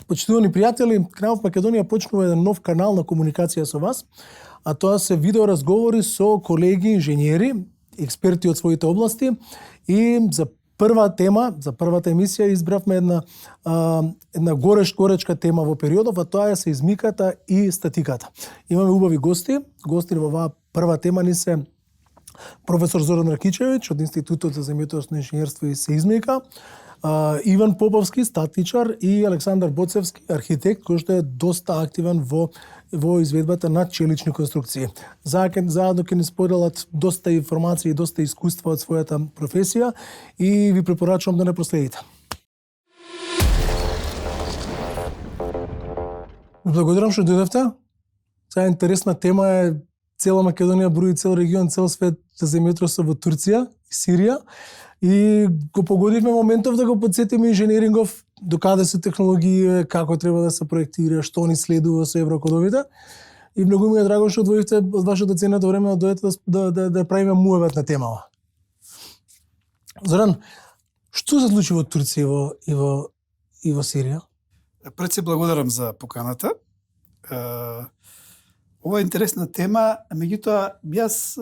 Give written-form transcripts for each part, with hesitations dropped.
Почитувани пријатели, Кралов Македонија почнува еден нов канал на комуникација со вас, а тоа се видео разговори со колеги инженери, експерти од своите области, и за првата емисија избравме една горечка тема во периодов, а тоа се измиката и статиката. Имаме убави гости во оваа прва тема ни се професор Зоран Ракичевиќ од Институтот за земјотрсно инженерство и сеизмика, Иван Поповски, статичар, и Александар Боцевски, архитект, кој што е доста активен во изведбата на челични конструкции. Заедно ќе ни споделат доста информации и доста искуства од својата професија и ви препорачувам да не проследите. Благодарам што дојдовте. Сега интересна тема е цела Македонија брои, цел регион, цел свет за земјотресот во Турција и Сирија. И го погодивме моментов да го подсетиме инженерингов, докаде се технологија, како треба да се проектира, што ни следува со еврокодовите. И многу ми е драго што одвоивте од вашето ценето време да дојдете да правиме муевет на темава. Зоран, што се случи во Турција и во Сирија? Пред се благодарам за поканата. Ова е интересна тема, меѓутоа јас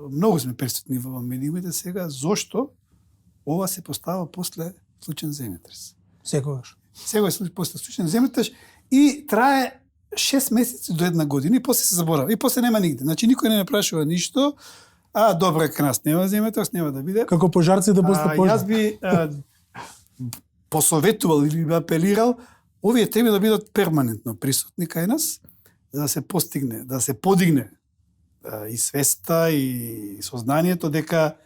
многу сме присутни во медиумите сега, зошто ова се постава после случаен земјотрес. Секогаш после случаен земјотрес и трае 6 месеци до 1 година и после се заборава. И после нема нигде. Значи никој не прашува ништо. Добре, кај нас нема земјотрес, нема да биде. Како пожарците после пожар. Јас би посоветувал или би апелирал овие теми да бидат перманентно присутни кај нас, да се постигне, да се подигне и свеста и сознанието дека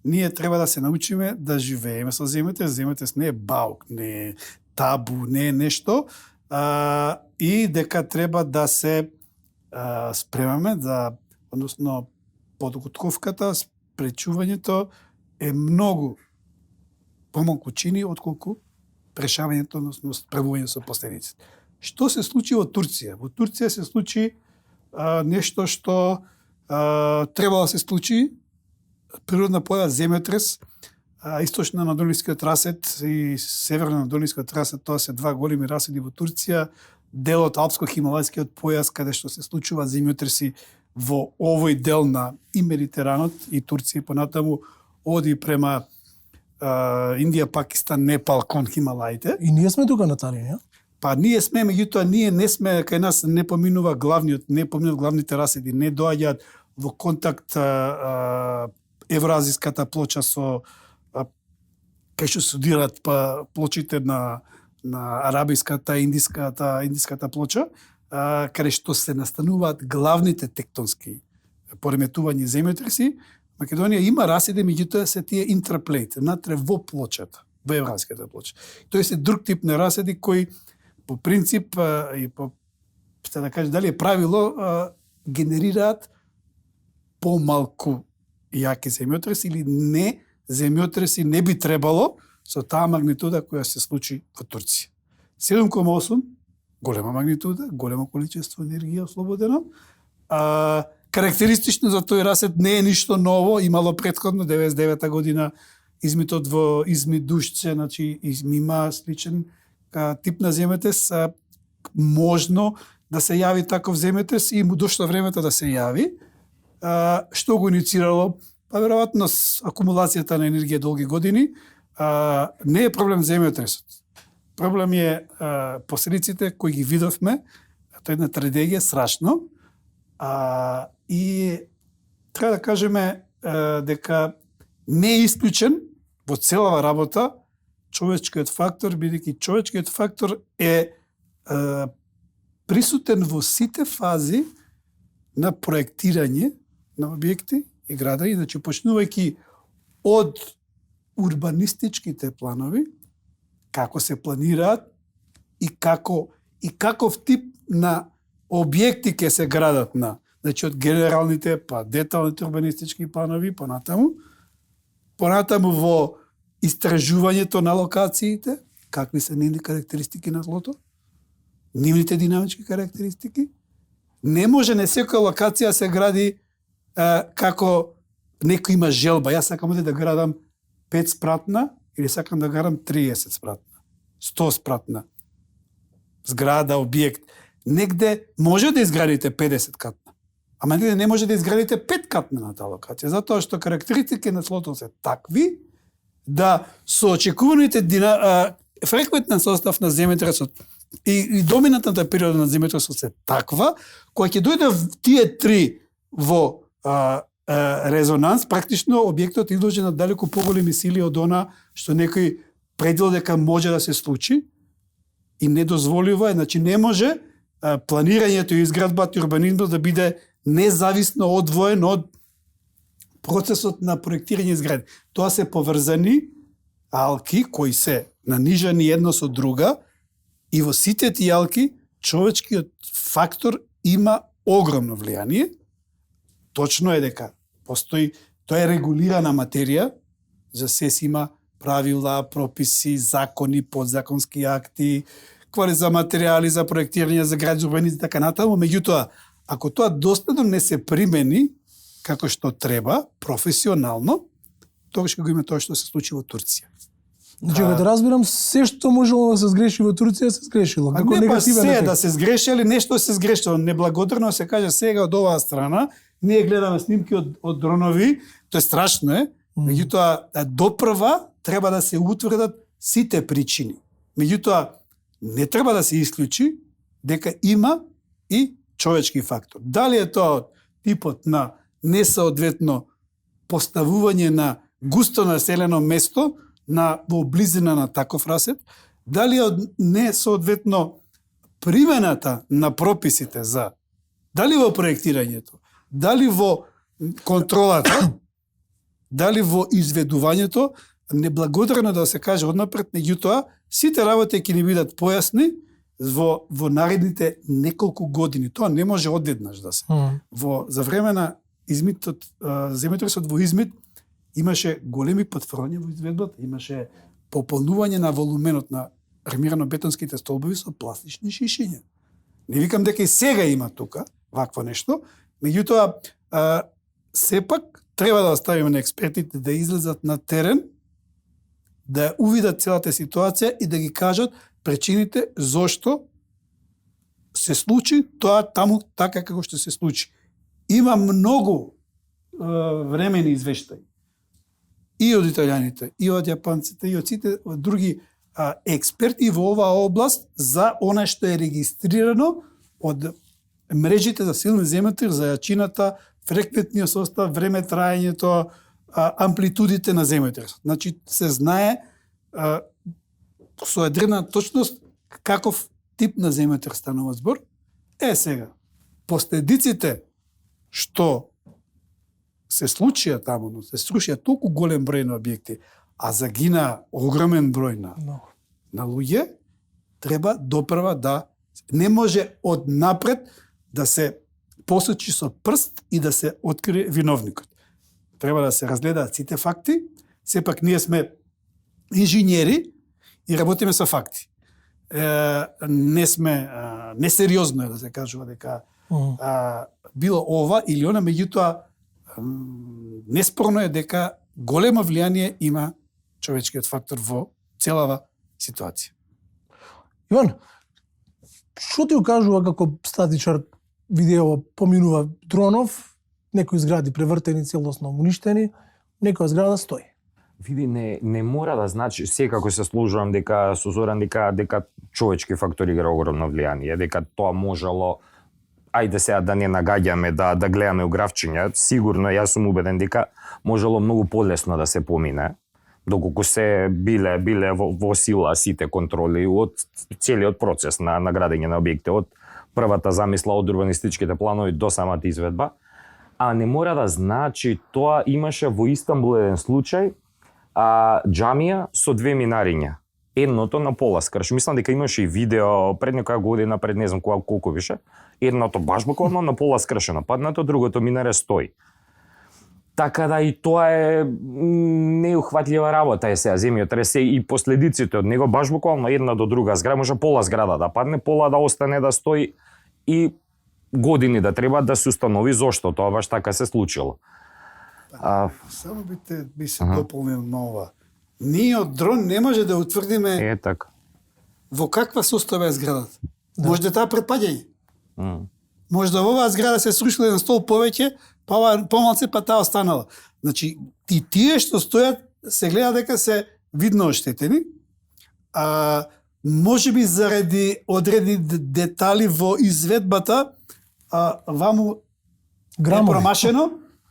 ние треба да се научиме да живееме со земјотрес. Земјотрес не е баук, не е табу, не е нешто, и дека треба да се спремаме односно подготовката, спречувањето е многу помалку чини отколку решавањето, односно справување со последиците. Што се случи во Турција? Во Турција се случи нешто што требало да се случи, природна појава земјотрес, источна на Дунавскиот расет и северна на Дунавскиот расет, тоа се два големи раседи во Турција, дел од Алпско-Хималајскиот појас, каде што се случува земјотреси во овој дел на и Медитеранот и Турција, понатаму оди према Индија, Пакистан, Непал, кон Хималаите. И ние сме тука на таа линија? Па ние сме, меѓутоа ние не сме, кај нас не поминува главните раседи, не доаѓаат во контакт евроазиската плоча со кај што студираат плочите на арабиската, индиската плоча, каде што се настануваат главните тектонски пореметувања земјотреси. Македонија има раседи, меѓутоа се тие интраплейт, натре во плочата, во евразиската плоча. Тој се друг тип на раседи кои по принцип и по да кажа дали е правило генерираат помалку јаки земјотреси или не земјотреси не би требало со таа магнитуда која се случи во Турција. 7,8, голема магнитуда, големо количество енергија ослободено. Карактеристично за тој расет не е ништо ново, имало претходно 99 година измитот во Измит Душце, значи има сличен тип на земјотрес, можно да се јави таков земјотрес и му дошло времето да се јави. Што го иницирало? Па веројатно акумулацијата на енергија долги години. Не е проблем земјотресот. Проблем е последиците кои ги видовме, тоа е една трагедија страшно. И треба да кажеме дека не е исклучен во целава работа човечкиот фактор, бидејќи човечкиот фактор е присутен во сите фази на проектирање на објекти и градови, значи почнувајќи од урбанистичките планови, како се планираат и каков тип на објекти ќе се градат на, значи од генералните па деталните урбанистички планови понатаму во истражувањето на локациите, какви се нивни карактеристики на тлото, нивните динамички карактеристики. Не може на секоја локација се гради како некој има желба. Јас сакам да градам 5 спратна или сакам да градам 30 спратна, 100 спратна. зграда, објект, негде може да изградите 50 катна, ама негде не може да изградите 5 катна на таа локација, затоа што карактеристики на тлото се такви да со очекуваните фреквентен состав на земјотресот и доминантната периода на земјотресот се таква, кога ќе дојде тие три во резонанс, практично објектот изложи на далеку поголеми сили од она што некој предвидел дека може да се случи и не дозволува, значи не може планирањето и изградбата и урбанизмот да биде независно одвоен од процесот на проектирање и изградба. Тоа се поврзани алки кои се нанижани една со друга и во сите тие алки човечкиот фактор има огромно влијание. Точно е дека постои, тоа е регулирана материја, за се си има правила, прописи, закони, подзаконски акти, квали за материјали, за проектирање, за градски урбанизм и така натаму, меѓутоа, ако тоа доследно не се примени како што треба, професионално, тогаш ќе го има тоа што се случи во Турција. Значи, да разбирам, се што можело да се сгреши во Турција се сгрешило. Како не па се да се сгрешили, нешто се сгрешило. Неблагодарно се каже сега од оваа страна, ние гледаме снимки од дронови, тоа е страшно е, меѓутоа допрва треба да се утврдат сите причини. Меѓутоа не треба да се исклучи дека има и човечки фактор. Дали е тоа од типот на несоодветно поставување на густо населено место во близина на таков расет, дали од несоодветно примената на прописите за дали во проектирањето, дали во контролата, дали во изведувањето, неблагодарно да се каже однапред, меѓутоа сите работи ќе ни бидат појасни во наредните неколку години. Тоа не може одеднаш да се. За време на измитот, земјотресот во Измит, имаше големи потворања во изведбата, имаше пополнување на волуменот на армирано-бетонските столбови со пластични шишиња. Не викам дека и сега има тука вакво нешто, меѓутоа сепак треба да оставиме на експертите да излезат на терен, да увидат целата ситуација и да ги кажат причините зошто се случи тоа таму така како што се случи. Има многу времени извештаи и од италијаните, и од јапанците, и од сите други експерти во оваа област за она што е регистрирано од мрежите за силни земјотри, за јачината, фреквентниот состав, време траењето, амплитудите на земјотресот. Значи се знае со едрена точност каков тип на земјотрес станува збор. Сега, последиците што се случија таму, но се срушија толку голем број на објекти, а загина огромен број на луѓе, треба допрва да не може однапред да се посочи со прст и да се открие виновникот. Треба да се разгледаат сите факти, сепак ние сме инженери и работиме со факти. Не сме несериозно е да се кажува дека било ова или она, меѓутоа неспорно е дека големо влијание има човечкиот фактор во целава ситуација. Иван, што ти кажува како статичар видео поминува дронов, некои згради превртени, целосно уништени, некоја зграда стои. Види, не мора да значи, секако се служувам дека со Зоран дека човечки фактор игра огромно влијание, дека тоа можело, ајде сега да не нагаѓаме, да гледаме у графчиња, сигурно јас сум убеден дека можело многу полесно да се помине, доколку се биле во сила сите контроли од целиот процес на градење на објекти, од првата замисла од урбанистичките планови до самата изведба, а не мора да значи тоа. Имаше во Истанбул еден случај, џамија со две минариња. Едното на пола скрш. Мислам дека имаше и видео пред некоја година, пред не знам колку беше. Едното баш буквално на пола скршено паднато, другото минаре стои. Така да и тоа е неухватлива работа е сега земјотрес и последиците од него баш буквално една до друга зграда, може пола зграда да падне, пола да остане да стои и години да треба да се установи зошто тоа баш така се случило. Само би се дополнил на ова. Ние од дрон не може да утврдиме така. Во каква состојба е зградата. Може да е таа предпаѓање. М. Може да во оваа зграда се срушила еден стол повеќе, па ова помалце, па таа останала. Значи, и тие што стојат се гледа дека се видно оштетени, а може би заради одредени детали во изведбата, ваму е Грамови. промашено,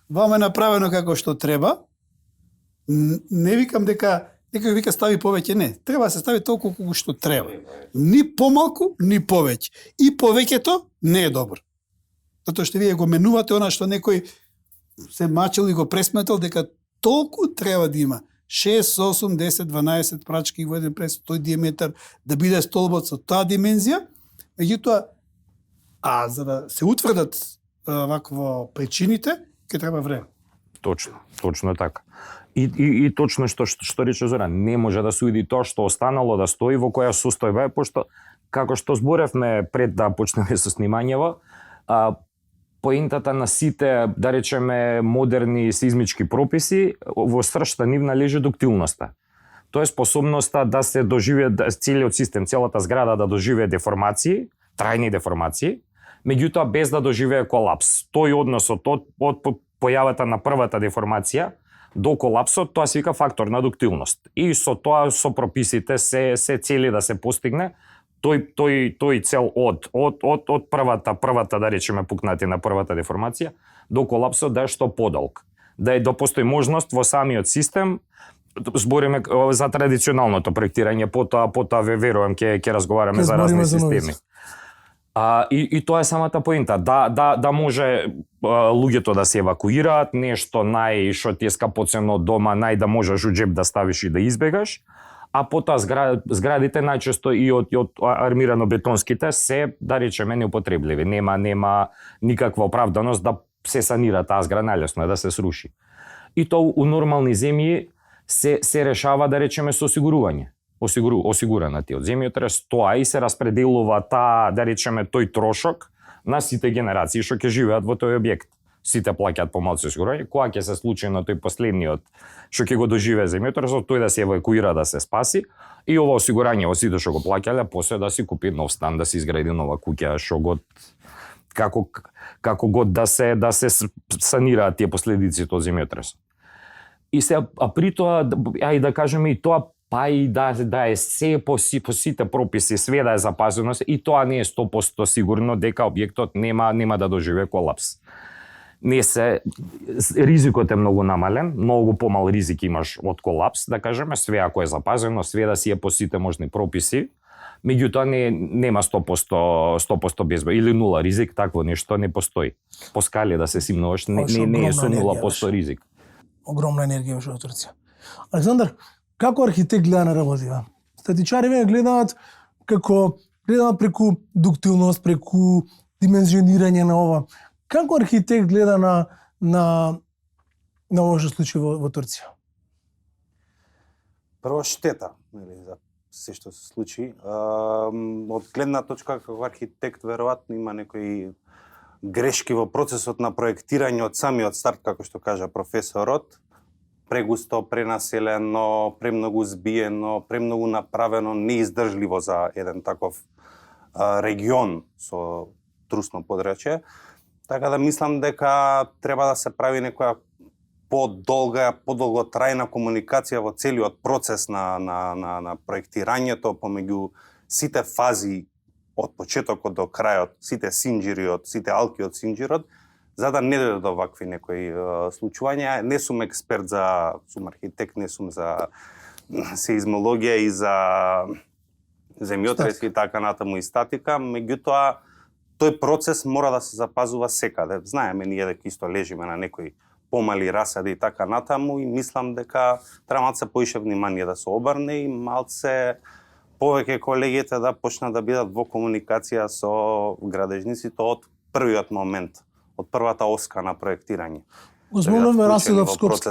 ваму е направено како што треба. Не викам дека некој вика стави повеќе, не. Треба да се стави толку колку што треба. Ни помалку, ни повеќе. И повеќето не е добро. Затоа што вие го менувате она што некој се мачил и го пресметал дека толку треба да има. 6, 8, 10, 12 прачки во еден прес, тој диаметар, да биде столбот со таа димензија. Меѓутоа, за да се утврдат вакво причините, ќе треба време. Точно така. И точно што рече Зоран, не може да се уиди тоа што останало да стои во која состојба е, пошто како што зборевме пред да почнеме со снимањево, поентата на сите, да речеме, модерни сеизмички прописи, во сршта нивна лежи дуктилноста. Тоа е способноста да се доживее целиот систем, целата зграда да доживее деформации, трајни деформации, меѓутоа без да доживее колапс. Тој односот од појавата на првата деформација до колапсот, тоа се вика фактор на дуктилност. И со тоа, со прописите се цели да се постигне тој цел од првата да речеме пукнати на првата деформација до колапсот да е што подолг. Да постои можност во самиот систем, збориме за традиционалното проектирање, потоа верувам ќе разговараме за разни системи. И тоа е самата поента, да може луѓето да се евакуираат, нешто што ти е скапоцено од дома, да можеш у джеб да ставиш и да избегаш, а потоа зградите најчесто и од армирано-бетонските се, да речеме, неупотребливи. Нема никаква оправданост да се санира таа зграда, најлесно е да се сруши. И тоа у нормални земји се решава, да речеме, со осигурување. Осигурана ти од земјотрес, тоа и се распределува таа, да речеме, тој трошок на сите генерации што ќе живеат во тој објект. Сите плаќаат помалку осигурување, кога ќе се случи на тој последниот што ќе го доживее земјотресот, тој да се евакуира, да се спаси, и ова осигурање во сите што го плаќале, после да си купи нов стан, да си изгради нова куќа, што год како год да се санираат тие последиците од земјотресот. И се при тоа, да кажеме и тоа, па и да е се по сите прописи, све да е запазено, и тоа не е 100% сигурно дека објектот нема да доживее колапс. Ризикот е многу намален, многу помал ризик имаш од колапс, да кажеме, све ако е запазено, све да си е по сите можни прописи, меѓутоа нема 100% безбедност или нула ризик, такво нешто не постои. По скали да се симнуваш, не е со 0% ризик. Огромна енергија беше од Турција. Александар, како архитект гледа на работива? Статичари веќе гледаат преку дуктилност, преку димензионирање на ова. Како архитект гледа на ова што случи во Турција? Прво штета, за се што се случи. Од гледна точка како архитект веројатно има некои грешки во процесот на проектирање од самиот старт, како што кажа професорот. Прегусто, пренаселено, премногу збиено, премногу направено, неиздржливо за еден таков регион со трусно подречје. Така да мислам дека треба да се прави некоја подолготрајна комуникација во целиот процес на проектирањето помеѓу сите фази од почетокот до крајот, сите синџири сите алки од синџирот, за да не дојде до вакви некои случувања. Не сум експерт сум архитект, не сум за сеизмологија и за земјотреси и така натаму и статика, меѓутоа тој процес мора да се запазува секаде. Знаеме ние дека исто лежиме на некои помали расади и така натаму и мислам дека треба малце поише внимание да се обрне и малце повеќе колегите да почнат да бидат во комуникација со градежниците од првиот момент, од првата оска на проектирање. Господин Расилов Скопски,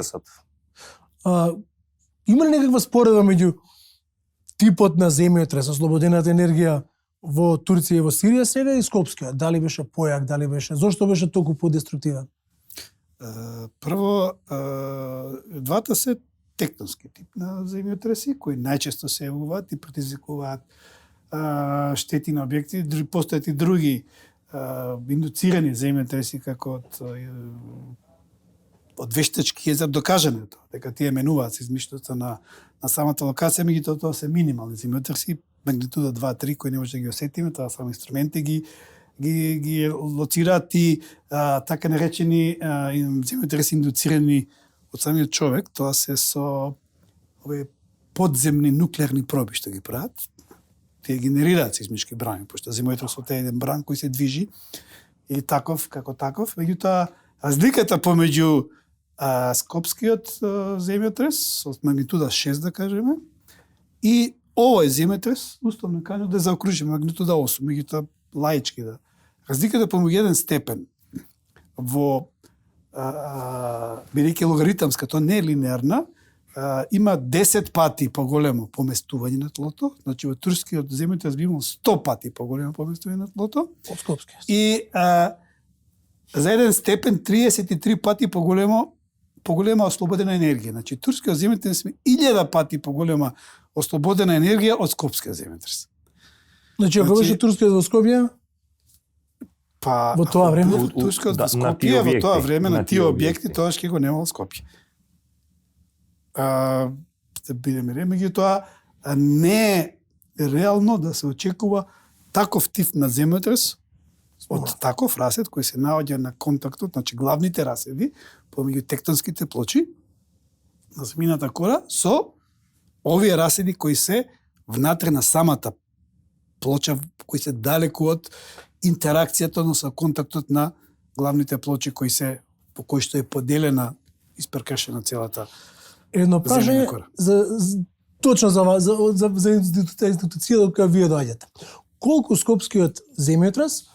има ли некаква споредба меѓу типот на земјотрес, ослободената енергија во Турција и во Сирија сега и Скопскиот? Дали беше појак, дали беше, зошто беше толку подеструктивен? Прво, двата се тектонски тип на земјотреси, кои најчесто се јавуваат и предизвикуваат штети на објекти, постојат и други индуцирани земјотреси како од вештачки езер докажано тоа, дека тие менуваат се измиштоци на самата локација, меѓутоа тоа се минимални земјотреси, магнитуда 2-3 кои не може да ги осетиме, тоа само инструменти ги лоцираат и така наречени земјотреси индуцирани од самиот човек, тоа се со овие подземни нуклеарни проби што ги прават. Тие генерираат сеизмички брани, пошто земјотресот е еден бран кој се движи и таков како таков, меѓутоа разликата помеѓу скопскиот земјотрес со магнитуда 6 да кажеме и овој земјотрес, условно кажано да заокружиме магнитуда 8, меѓутоа лаички да. Разликата помеѓу еден степен во бидејќи логаритамска, тоа не е линеарна, има 10 пати поголемо поместување на тлото, значи во турскиот земјотрес би имал 100 пати поголемо поместување на тлото. Од скопскиот. И за еден степен 33 пати поголема ослободена енергија. Значи турскиот земјотрес е 1000 пати поголема ослободена енергија од скопскиот земјотрес. Значи, ако беше турскиот во Скопје, Па во тоа време? турскиот Да, во на тие Скопје во тоа објекти, време на на тие тие објекти објекти. тоа ќе го немало Скопје. Да бидеме ре, меѓутоа не е реално да се очекува таков тип на земјотрес од таков расет кој се наоѓа на контактот, значи главните раседи помеѓу тектонските плочи на земјината кора со овие раседи кои се внатре на самата плоча, кои се далеку од интеракцијата, но со контактот на главните плочи кои се по кои што е поделена испрекршена целата. едно прашање Земјина кора. точно за институцијата од која вие доаѓате. Колку скопскиот земјотрес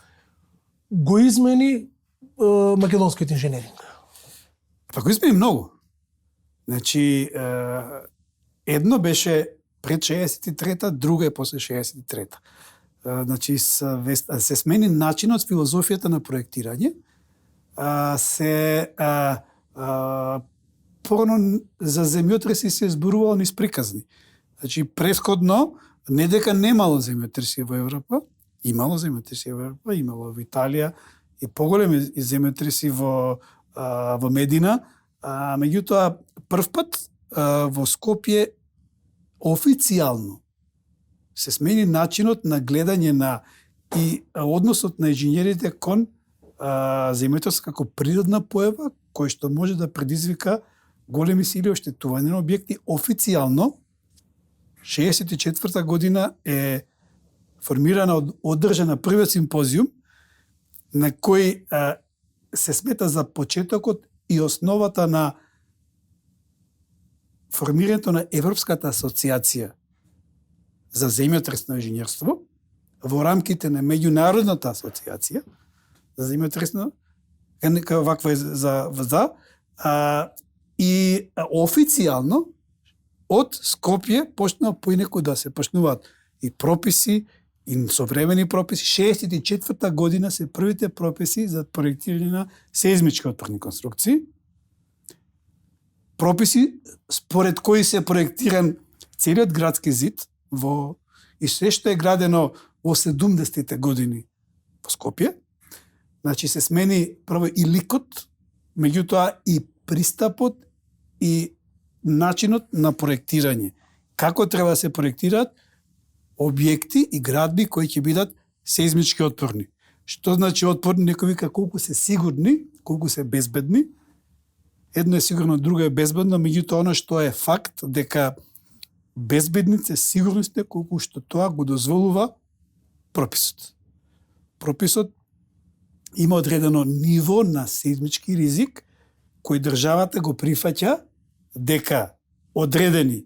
го измени македонскиот инженеринг? Па го измени многу. Значи, едно беше пред 63-та, друго е после 63-та. Значи, се смени начинот, филозофијата на проектирање, порано за земјотреси се зборувало низ приказни. Значи, претходно, не дека немало земјотреси во Европа, имало земјотреси во Европа, имало во Италија и поголеми земјотреси во Медина, меѓутоа првпат во Скопје официјално се смени начинот на гледање на и односот на инженерите кон земјотрес како природна појава кој што може да предизвика големи сили оштетување на објекти. Официјално 64 година е формирана, одржана првиот симпозиум на кој се смета за почетокот и основата на формирањето на Европската асоциација за земјотресно инженерство во рамките на меѓународната асоциација за земјотресно ваква е и официјално од Скопје почнаа поинеку да се почнуваат и прописи, и современи прописи. 64-та година се првите прописи за проектирање на сеизмички отпорни конструкции. Прописи според кои се проектиран целиот градски зид и се што е градено во 70-те години во Скопје. Значи се смени прво и ликот, меѓутоа и пристапот и начинот на проектирање. Како треба да се проектираат објекти и градби кои ќе бидат сеизмички отпорни. Што значи отпорни? Некој вика колку се сигурни, колку се безбедни. Едно е сигурно, друго е безбедно, меѓутоа оно што е факт дека безбедните, сигурните, колку што тоа го дозволува прописот. Прописот има одредено ниво на сеизмички ризик кој државата го прифаќа дека одредени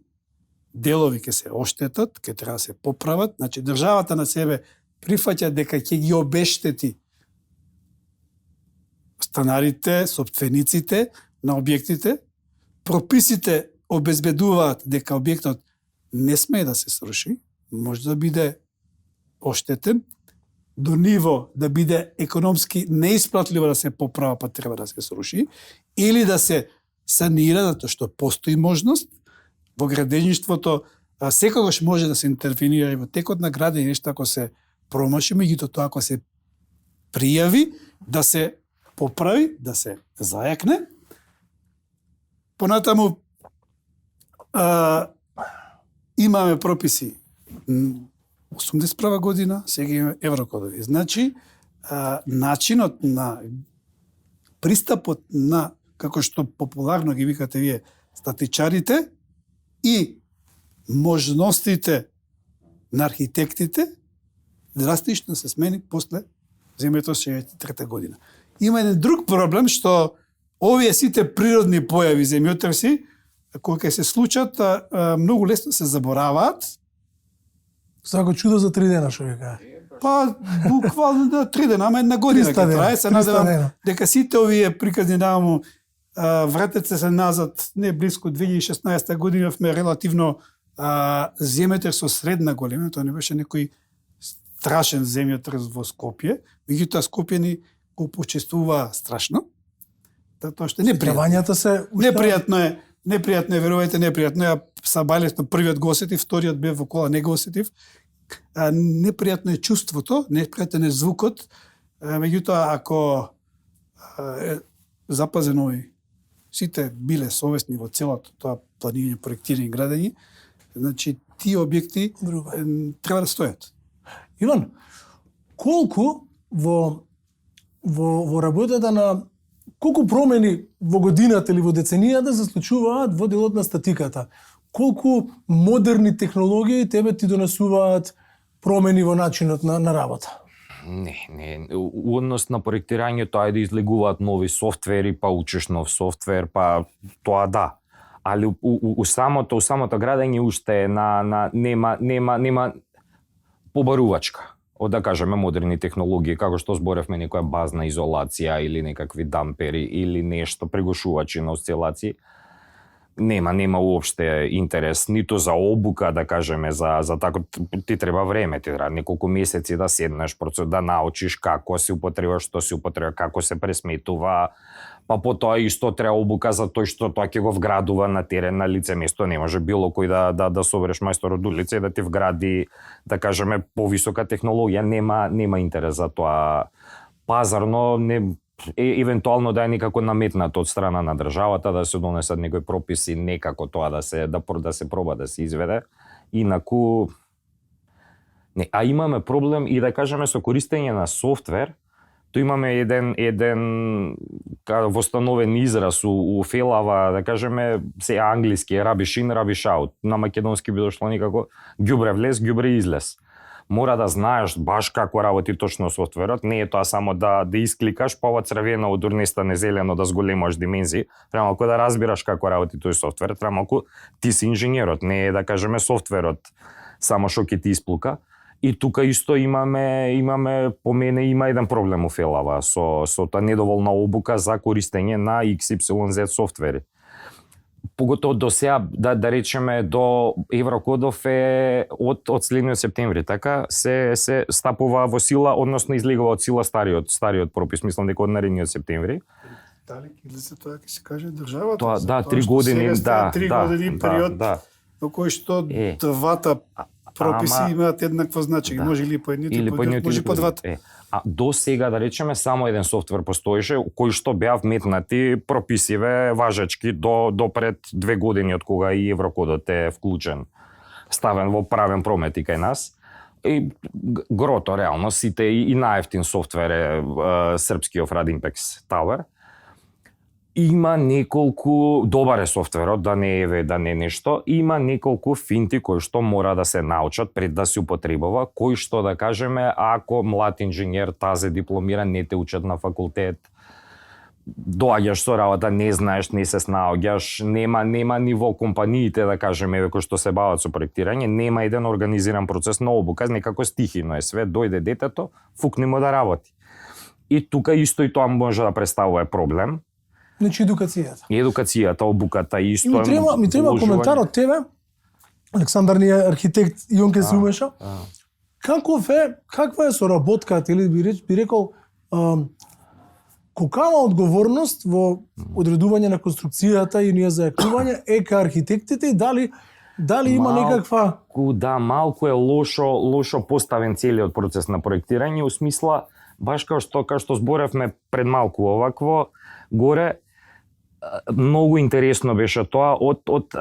делови ќе се оштетат, ќе треба да се поправат. Значи државата на себе прифаќа дека ќе ги обештети станарите, сопствениците на објектите. Прописите обезбедуваат дека објектот не смее да се сруши, може да биде оштетен, до ниво да биде економски неисплатливо да се поправа, па треба да се сруши, или да се санира, затоа што постои можност. Во градењеството секогаш може да се интервенира и во текот на градење нешто ако се промаши, меѓутоа тоа ако се пријави, да се поправи, да се зајакне. Понатаму имаме прописи 81 година, сега имаме еврокодови. Значи, начинот на пристапот на, како што популарно ги викате вие, статичарите и можностите на архитектите драстично се смени после земјотресот 63 година. Има еден друг проблем што овие сите природни појави земјотреси кога се случат многу лесно се забораваат. Сако чудо за 3 дена, што ви кажа. Па буквално 3 дена, ама една година ќе трае. Се надевам дека сите овие приказни наваму вратете се назад, не близко 2016 година имавме релативно земјотрес со средна големина, тоа не беше некој страшен земјотрес во Скопје, меѓутоа Скопје ни го почествува страшно. Тоа што непријатно се непријатно е, верувајте, непријатно е. Сабајлесно првиот го осетив, вториот бев во кола, не го осетив. Непријатно е чувството, непријатен е звукот, меѓутоа ако е запазено и сите биле совесни во целото тоа планирање, проектирање и градење, значи тие објекти треба да стојат. Иван, колку во работата на колку промени во годината или во деценијата се случуваат во делот на статиката? Колку модерни технологии тебе ти донесуваат промени во начинот на работа? Не. Однос на проектирањето, ајде излегуваат нови софтвери, па учиш нов софтвер, па тоа да. Али у самото градење уште нема побарувачка од, да кажеме, модерни технологии, како што зборевме, некоја базна изолација или некакви дампери или нешто, пригушувачи на осцилации. Нема уопште интерес ниту за обука, да кажеме, за тако ти треба време, ти треба неколку месеци да седнеш, да научиш како се употребува, што се употреба, како се пресметува, па потоа исто треба обука за тој што тоа ќе го вградува на терен, на лице место. Не може било кој да собереш мајстор од улица и да ти вгради, да кажеме, повисока технологија. Нема интерес за тоа. Пазарно не евентуално да е некако наметнато од страна на државата, да се донесат некои прописи, некако тоа да се проба да се изведе. Инаку не, а имаме проблем и, да кажеме, со користење на софтвер. Тоа имаме еден востановен израз у фелава, да кажеме, се англиски, rubbish in, rubbish out. На македонски би дошло никако ѓубре влез, ѓубре излез. Мора да знаеш баш како работи точно софтверот, не е тоа само да искликаш, па ова црвено од не стане зелено, да зголемаш димензии. Треба малку да разбираш како работи тој софтвер, треба малку ти си инженерот, не е, да кажеме, софтверот само што ќе ти исплука. И тука исто имаме по мене има еден проблем у фелава со таа недоволна обука за користење на XYZ софтвери. Поготово до сега, да речеме, до Еврокодов е од следниот септември, така се стапува во сила, односно излегува од сила стариот пропис, мислам дека од наредниот септември. Дали за тоа ќе се каже државата? Тоа, да, 3 години, да. 3 години период во кој што двата прописи имаат еднакво значење, може или по едните, може по двата. А до сега, да речеме, само еден софтвер постоеше, кој што беа вметнати прописиве важечки до пред 2 години од кога и Еврокодот е вклучен, ставен во правен промет и кај нас. И грото, реално, сите и најефтин софтвер е српскиот Radimpex Tower. Има неколку, добар е софтверот, да не е нешто, има неколку финти кои што мора да се научат пред да се употребува, кои што, да кажеме, ако млад инженер тазе дипломира, не те учат на факултет, доаѓаш со работа, не знаеш, не се снаоѓаш, нема ниво компаниите, да кажеме, кои што се бават со проектирање, нема еден организиран процес на обука, некако стихино е све, дојде детето, фукнемо да работи. И тука исто и тоа може да представува проблем. Значи Едукацијата, обуката исто. Ми треба коментар од тебе. Александар ни е архитект, Јонке се умеша. Каква е соработката, или би рекол, колкава одговорност во одредување на конструкцијата и ние зајакнување е ка архитектите, и дали Дали има некаква... Да, малку е лошо поставен целиот процес на проектирање, у смисла, баш како што зборевме пред малку овакво, горе, многу интересно беше тоа од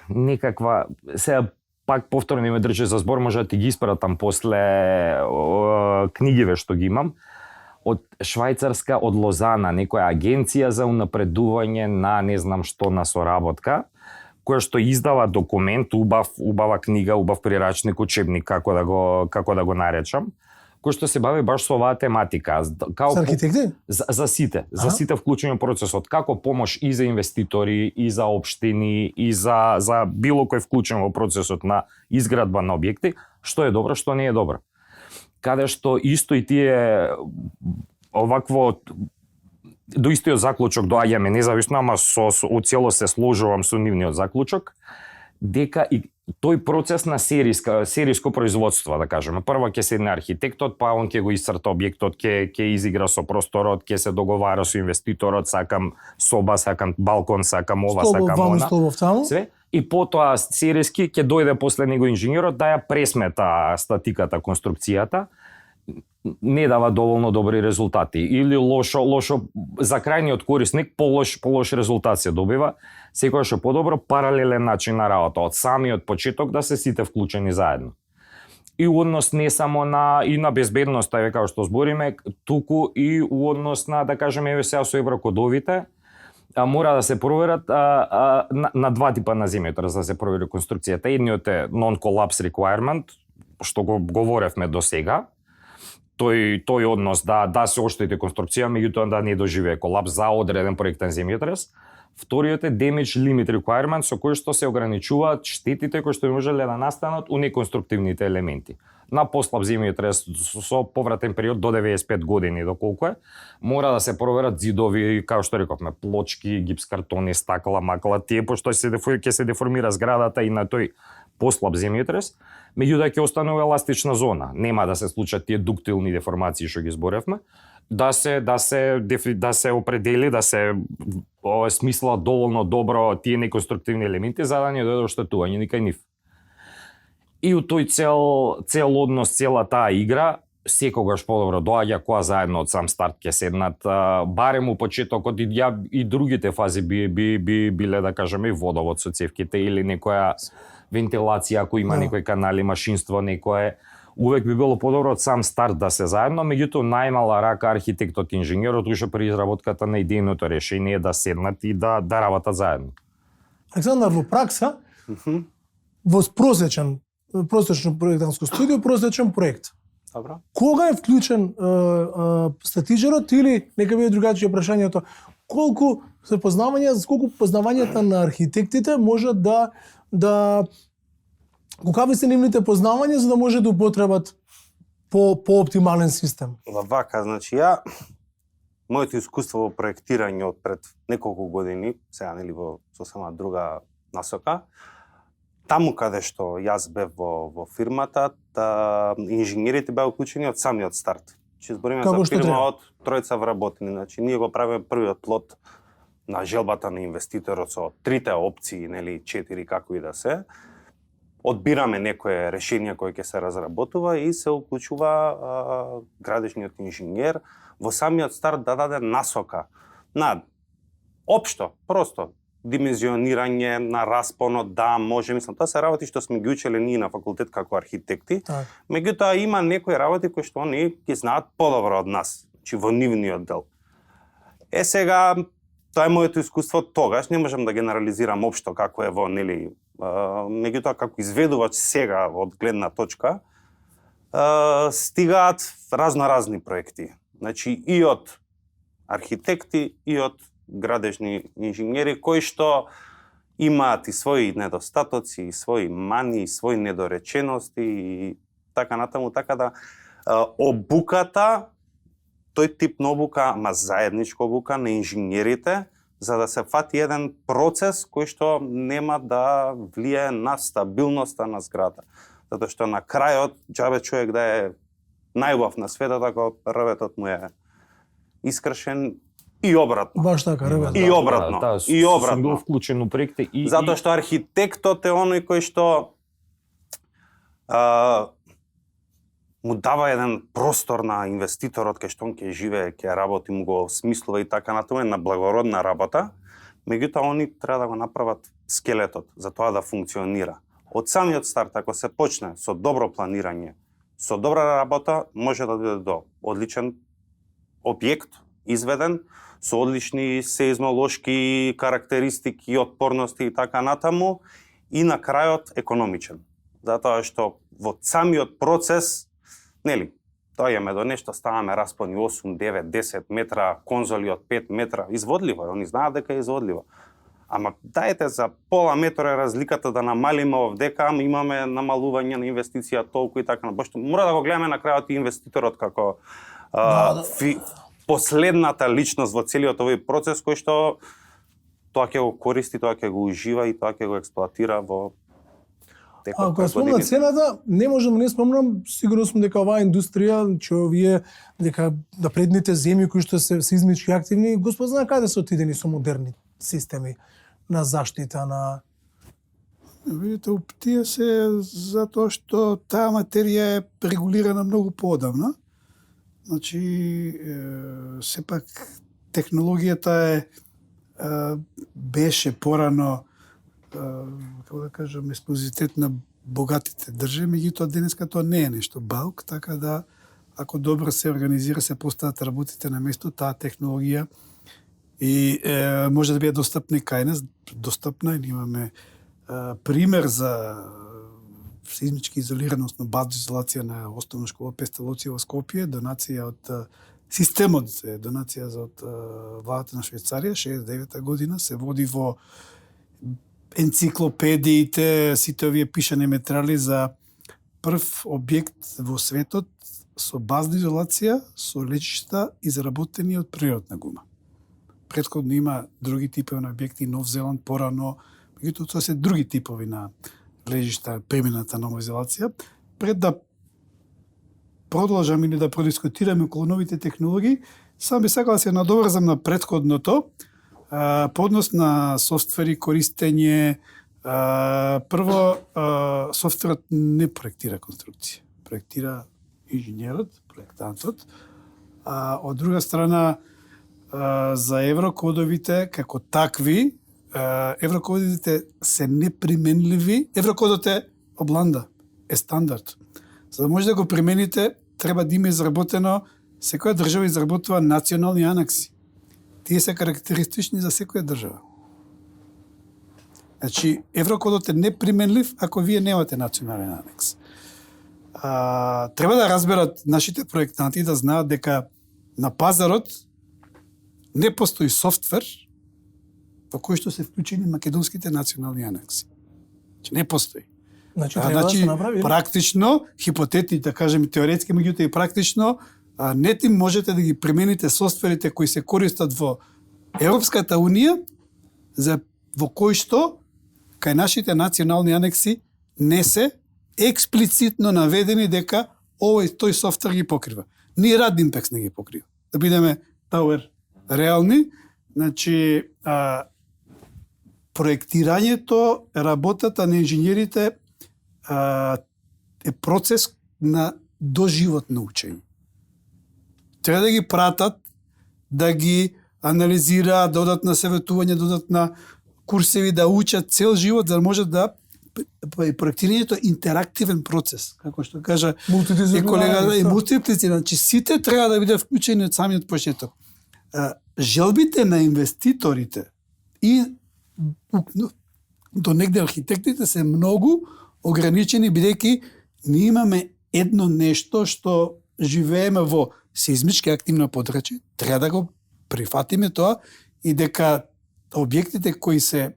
некаква, сега пак повторно не ме држи за збор, може да ти ги испратам после книгиве што ги имам, од Швајцарска, од Лозана, некоја агенција за унапредување на не знам што на соработка, која што издава документ, убава книга, убав прирачник, учебник, како да го наречам, кој што се бави баш со оваа тематика. За архитекти? За сите вклучени во процесот, како помош и за инвеститори, и за општини, и за било кој вклучен во процесот на изградба на објекти, што е добро, што не е добро. Каде што исто и тие овакво до истиот заклучок доаѓаме независно, ама у цело се сложувам со нивниот заклучок, дека и тој процес на сериско производство, да кажеме. Прво ќе седне архитектот, па он ќе го исцрта објектот, ќе изигра со просторот, ќе се договара со инвеститорот, сакам соба, сакам балкон, сакам ова, сакам она. Столбов таму. Све. И потоа сериски ќе дојде после него инженерот да ја пресмета статиката, конструкцијата, не дава доволно добри резултати или лошо за крајниот корисник полош резултат се добива, секогаш е подобро паралелен начин на работа од самиот почеток да се сите вклучени заедно. И у однос не само на безбедноста, како што збориме, туку и у однос на, да кажеме, еве сега со еврокодовите, мора да се проверат на два типа на земјотрес да се провери конструкцијата. Едниот е non-collapse requirement, што го говоревме до сега, тој однос да се оштети конструкција, меѓутоа да не доживее колапс за одреден проектен земјотрес. Вториот е damage limit requirement, со кој што се ограничуваат штетите кои што можеле да настанат у неконструктивните елементи. На послаб земјотрес со повратен период до 95 години, доколку е, мора да се проверат зидови, како што рековме, плочки, гипс картони, стакла, макла, тие пошто ќе се деформира зградата и на тој послаб земјотрес, меѓутоа ќе останува еластична зона. Нема да се случат тие дуктилни деформации што ги зборевме, да се определи, да се смисла доволно добро тие неконструктивни елементи за да не дојде оштетување никај нив. И у тој цел однос, цела таа игра, секогаш подобро доаѓа кога заедно од сам старт ќе седнат, барем у почетокот и другите фази би биле, да кажеме, и водовод со цевките или некоја вентилација, ако има некој канали, машинство, некое, увек би било подобро од сам старт да се заедно, меѓутоа најмала рака архитектот, инженерот уште при изработката на идејното решение да седнат и да работат заедно. Александар, во пракса, во просечно проектанско студио, просечен проект. Добро. Кога е вклучен статичарот или нека биде другачие прашањето, колку познавањата на архитектите можат да какви се нивните познавања за да може да употребат по оптимален систем? Вака, значи моето искуство во проектирање од пред неколку години, сега нели во сосема друга насока, таму каде што јас бев во фирмата, инженерите беа уклучени од самиот старт. Че збориме за фирма од тројца вработени, значи ние го правиме првиот плод на желбата на инвеститорот со трите опции, нели 4 како и да се. Одбираме некое решение кое ќе се разработува и се уклучува градежниот инженер во самиот старт да даде насока на општо, просто димензионирање на распонот, да, може, мислам, тоа се работи што сме ги учеле ние на факултет како архитекти. Меѓутоа има некои работи кои што они ги знаат подобро од нас, значи во нивниот дел. Сега тоа е моето искуство тогаш, не можам да генерализирам општо како е во, нели, меѓутоа како изведувач сега од гледна точка, стигаат разноразни проекти. Значи и од архитекти и од градежни инженери кои што имаат и своји недостатоци, и своји мани, и своји недоречености и така натаму, така да обуката, тој тип на обука, ама заедничка обука на инженерите, за да се фати еден процес кој што нема да влие на стабилноста на зграда. Затоа што на крајот, џабе човек да е најубав на светот, ако рветот му е искршен, и обратно. Баш така, ребе. И обратно. И Сум обратно. бил вклучен у проекти и Затоа што архитектот е оној кој што му дава еден простор на инвеститорот кај што он ќе живее, ќе работи, му го смислува и така натаму, на благородна работа. Меѓутоа они треба да го направат скелетот за тоа да функционира. Од самиот старт, ако се почне со добро планирање, со добра работа, може да дојде до одличен објект, изведен, со одлични сеизмолошки карактеристики, отпорности и така натаму, и на крајот економичен. Затоа што во самиот процес, нели, доаѓаме до нешто, ставаме распони 8, 9, 10 метра, конзоли од 5 метра, изводливо е, они знаат дека е изводливо. Ама дајте за пола метра е разликата да намалиме овдека, имаме намалување на инвестиција толку и така. Бошто мора да го гледаме на крајот и инвеститорот како последната личност во целиот овој процес кој што тоа ќе го користи, тоа ќе го ужива и тоа ќе го експлоатира во текот. Ако ја спомна цената, не можам да не спомнам, сигурно сум дека оваа индустрија, че овие дека напредните земји кои што се сеизмички активни, Господ знае каде се отидени со модерни системи на заштита на Видите, тие се затоа што таа материја е регулирана многу поодамна. Значи, сепак технологијата беше порано, како да кажам, ексклузивитет на богатите држави, меѓутоа денеска тоа не е нешто баук, така да ако добро се организира, се постават работите на место, таа технологија и може да биде достапна и кај нас, достапна, и имаме пример за сеизмички изолираност на базна изолација на основна школа Пестелоци во Скопје, донација од системот, донација од владата на Швајцарија, 69 година, се води во енциклопедиите, сите овие пишани материјали за прв објект во светот со базна изолација, со лежишта изработени од природна гума. Претходно има други типови на објекти, Нов Зеланд, порано, меѓутоа тоа се други типови на лежишта, примената нова изолација. Пред да продолжам или да продискутираме околу новите технологии, сам би сакал да се надоврзам на претходното, по однос на софтвери, користење. Прво, софтверот не проектира конструкција, проектира инженерот, проектантот. Од друга страна, за еврокодовите како такви, еврокодите се неприменливи. Еврокодот е обланда, е стандард. За да може да го примените, треба да има изработено, секоја држава изработува национални анекси. Тие се карактеристични за секоја држава. Значи, еврокодот е неприменлив ако вие немате национален анекс. Треба да разберат нашите проектанти да знаат дека на пазарот не постои софтвер во кој што се вклучени македонските национални анекси. Значи, не постои. Значи, треба да се направи. Практично, хипотетично, да кажем теоретски, меѓутоа и практично, не ти можете да ги примените софтверите кои се користат во Европската Унија, во кои што кај нашите национални анекси не се експлицитно наведени дека тој софтвер ги покрива. Ни Радимпекс не ги покрива. Да бидеме реални, значи проектирањето, работата на инженерите е процес на доживотно учење. Треба да ги пратат, да ги анализираат, да одат на советување, да одат на курсеви, да учат цел живот, за да може да проектирањето е интерактивен процес, како што кажа и колега, и мултиплициран. Значи сите треба да биде вклучени од самиот почеток. Желбите на инвеститорите и до негде архитектите се многу ограничени, бидејќи ние имаме едно нешто што живееме во сеизмички активно подрачје, треба да го прифатиме тоа и дека објектите кои се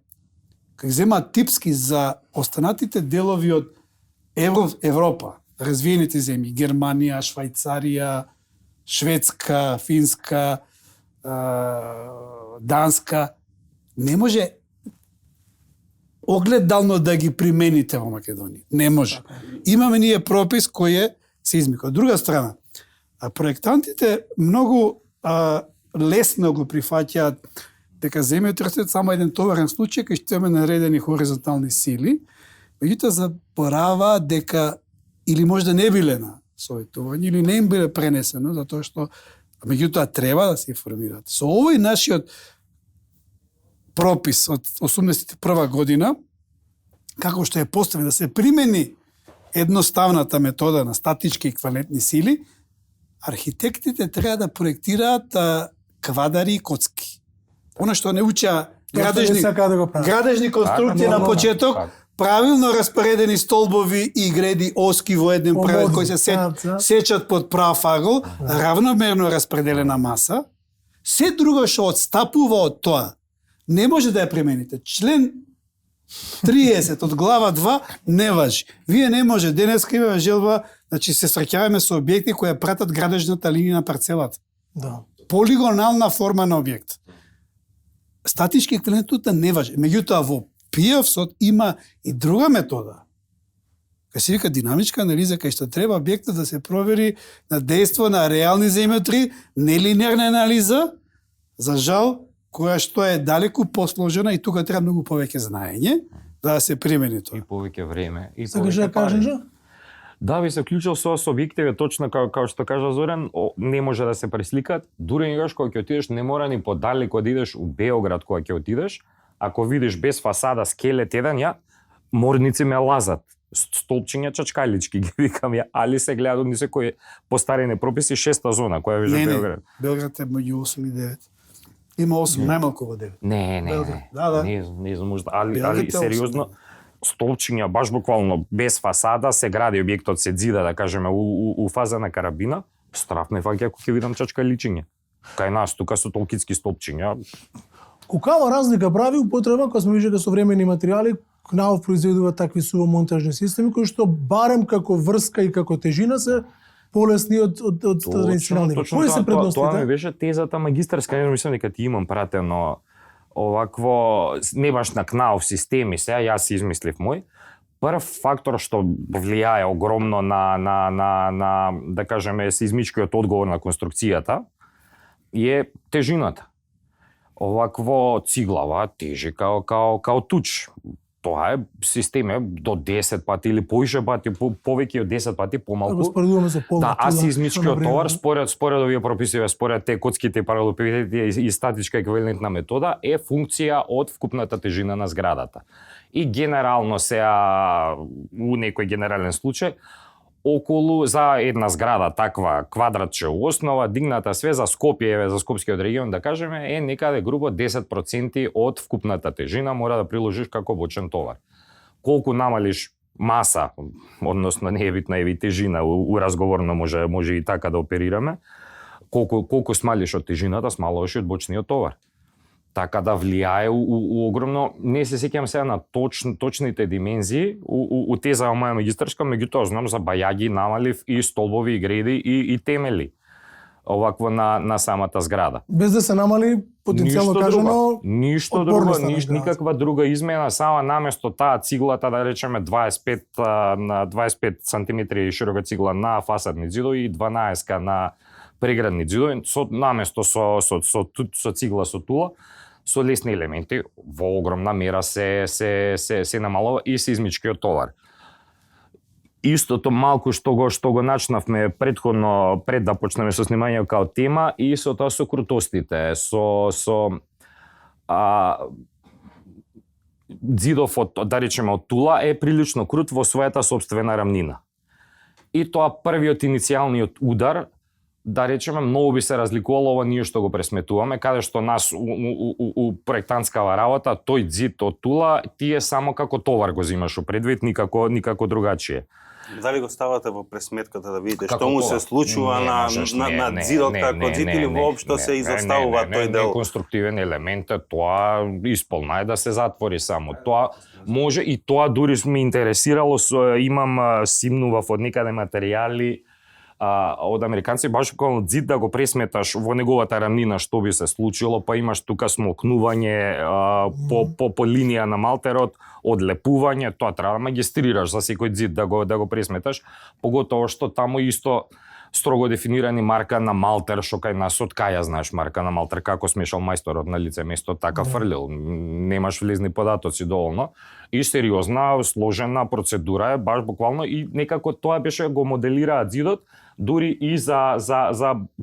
земаат типски за останатите делови од Европа, развиените земји, Германија, Швајцарија, Шведска, Финска, Данска, не може огледално да ги примените во Македонија. Не може. Имаме ние пропис кој е сеизмик. Од друга страна, проектантите многу лесно го прифаќаат дека земјотресот само еден товарен случај кај што имаме наредени хоризонтални сили, меѓутоа забораваат дека или можда не биле на советување или не им биле пренесено затоа што меѓутоа треба да се информираат. Со овој нашиот пропис од 81 година, како што е поставен да се примени едноставната метода на статички еквивалентни сили, архитектите треба да проектираат квадари и коцки. Она што не уча градежни конструкции на почеток, правилно распоредени столбови и греди оски во еден правец кои се сечат под прав агол, равномерно распределена маса, се друго што отстапува од тоа, не може да ја примените. Член 30 од глава 2 не важи. Вие не може. Денеска имаме желба, значи се среќаваме со објекти кои пратат градежната линија на парцелата. Да. Полигонална форма на објект. Статички еквивалентноста не важи. Меѓутоа во ПИОВСот има и друга метода. Кај се вика динамичка анализа, кај што треба објектот да се провери на дејство на реални земјотри, нелинеарна анализа, за жал, која што е далеку посложена и тука треба многу повеќе знаење да се примени тоа. И повеќе време, и Сакаш да повеќе пари. кажеш? Да, би се вклучил со објективе, точно како што кажа Зоран, не може да се пресликат. Дури негаш кога ќе отидеш, не мора ни подалеку да идеш у Београд кога ќе отидеш. Ако видиш без фасада скелет еден, морници ме лазат. Столпчиња чачкалички ги викам ја, али се гледа ни секој постарени прописи 6-та зона која вижда Београд. Белград е меѓу 8 и 9. Има 8, најмалку во 9. Не. Да. Не знам можда, али Белград е сериозно столпчиња баш буквално без фасада се гради објектот, се зида да кажеме у фаза на карабина, страф ме фаќа ако ќе видам чачкаличиња. Кај нас тука со толкицки столпчиња. Каква разлика прави употреба кога сме виждали современи материјали, КНАУФ произведува такви сувомонтажни системи кои што барем како врска и како тежина се полесни од традиционални. Кои се предностите? Тоа ми беше тезата магистарска, не мислам дека ти имам пратено овакво не баш на КНАУФ системи, сега јас си измислив мој. Прв фактор што влијае огромно на да кажеме сеизмичкиот одговор на конструкцијата е тежината. Овакво циглава тежи као туч. Тоа е системе до 10 пати или повише пати, повеќе од 10 пати помалку. Споредуваме за полна. Да, асизмичкиот товар според овие прописиве, според те коцките паралелепипедите и статичка еквивалентна метода е функција од вкупната тежина на зградата. И генерално сега у некој генерален случај околу за една зграда таква квадратче у основа дигната све за Скопје, за Скопскиот регион да кажеме е некаде грубо 10% од вкупната тежина мора да приложиш како бочен товар. Колку намалиш маса, односно не е битна и тежина, у разговорно може и така да оперираме, колку смалиш од тежината, смалуваш од бочниот товар. Така да влијае у огромно, не се сеќам сега на точните димензии, у теза моја магистарска, меѓутоа знам за бајаги, намалив и столбови, и греди, и темели, овакво на самата зграда. Без да се намали потенцијално кажано Ништо друго, никаква друга измена, само наместо таа циглата, да речеме 25 на 25 сантиметри широка цигла на фасадни ѕидови и 12 на преградни ѕидови, наместо со цигла со тула, со лесни елементи во огромна мера се намалува и сеизмичкиот товар. Истото малку што го начнавме претходно пред да почнеме со снимање као тема и со тоа со крутостите, ѕидов да речеме од тула е прилично крут во својата сопствена рамнина. И тоа првиот иницијалниот удар да речеме, многу би се разликувало ова ние што го пресметуваме, каде што нас у проектантскава работа, тој ѕид од тула, тие само како товар го зимаш у предвид, никако другачие. Дали го ставате во пресметката да видите што му се случува на ѕидот како ѕид или воопшто се изоставува тој дел? Не, конструктивен елемент, тоа исполна е да се затвори само. Тоа може и тоа дури ме интересирало, имам симнував од некаде материјали од американци баш кога ѕид да го пресметаш во неговата рамнина што би се случило, па имаш тука смокнување по линија на малтерот, одлепување, тоа треба да магистрираш за секој ѕид да го пресметаш, поготово што таму исто строго дефинирани марка на Малтер, што кај нас од кај ја знаеш марка на Малтер, како смешал мајсторот на лице место така фрлил, немаш влезни податоци доволно и сериозна, сложена процедура е баш буквално и некако тоа беше го моделираат зидот дури и за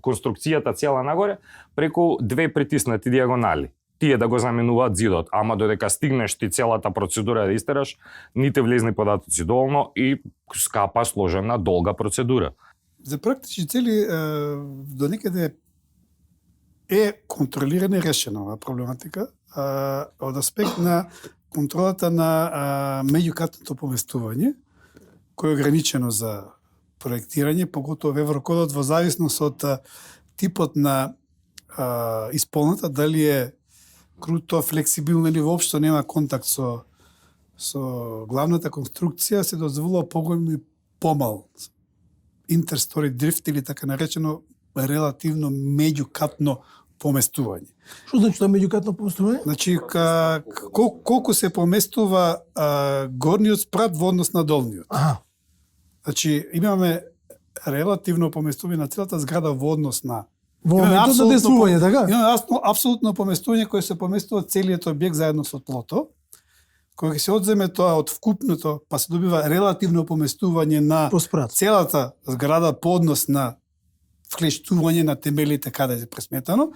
конструкцијата цела нагоре преку две притиснати диагонали. Тие да го заменуваат зидот, ама додека стигнеш ти целата процедура да истераш, ните влезни податоци доволно и скапа, сложена, долга процедура. За практични цели до некаде е контролирана и решена оваа проблематика од аспект на контролата на меѓукатното поместување, кој е ограничено за проектирање, поготово во Еврокодот, во зависност од типот на исполната, дали е круто, флексибилно или воопшто нема контакт со главната конструкција, се дозволува поголем и помал интерстори дрифт или така наречено релативно меѓукатно поместување. Што значи тоа меѓукатно поместување? Значи, колку се поместува горниот спрат во однос на долниот. Аха. Значи, имаме релативно поместување на целата зграда во однос на Во моментот на действување, така? Имаме апсолутно поместување кое се поместува целиот објект заедно со тлото. Кога се одземе тоа од вкупното, па се добива релативно поместување на По спрат. целата зграда по однос на вклештување на темелите каде е пресметано,